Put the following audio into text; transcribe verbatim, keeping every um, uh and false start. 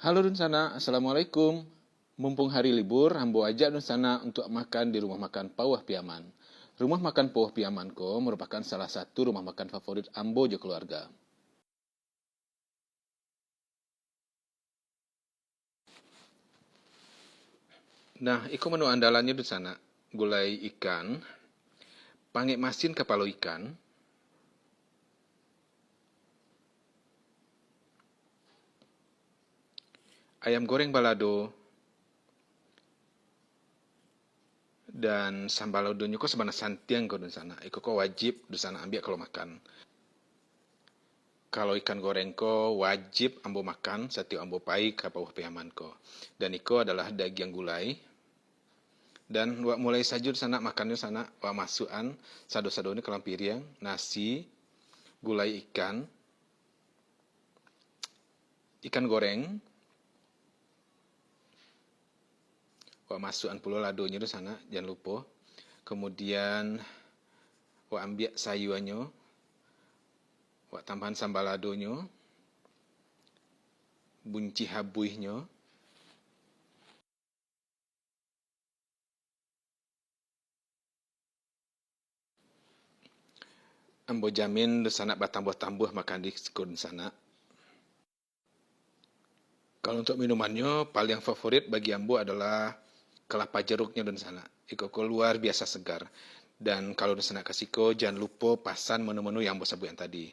Halo dunsanak, assalamualaikum. Mumpung hari libur, ambo ajak dunsanak untuak makan di rumah makan Pauah Piaman. Rumah makan Pauah Piaman ko marupakan salah satu rumah makan favorit ambo jo kaluarga. Nah, iko menu andalannyo dunsanak, gulai ikan, pangek masin kapalo ikan, ayam goreng balado, dan sambal ladonyo ko sabana santiang ko dunsanak. Iko ko wajib dunsanak ambiak kalau makan. Kalau ikan goreng ko wajib ambo makan satiok ambo pai ka Pauah Piaman ko. Dan iko adalah dagiang gulai. Dan wak mulai sajo dunsanak makannyo sanak, wak masuakan sado-sadonyo ka dalam piriang, nasi, gulai ikan, ikan goreng, wak masuakan pulo ladonyo dunsanak, jan lupo. Kemudian, wak ambiak sayuanyo, wak tambahan sambal ladonyo, bunci habuihnyo. Ambo jamin dunsanak batambuah-tambuah makan di siko dunsanak. Kalau untuak minumannyo, paliang favorit bagi ambo adolah kalapa jeruknyo dunsanak. Iko ko luar biasa segar. Dan kalau dunsanak ka siko, jan lupo pasan menu-menu yang ambo sabuikan tadi.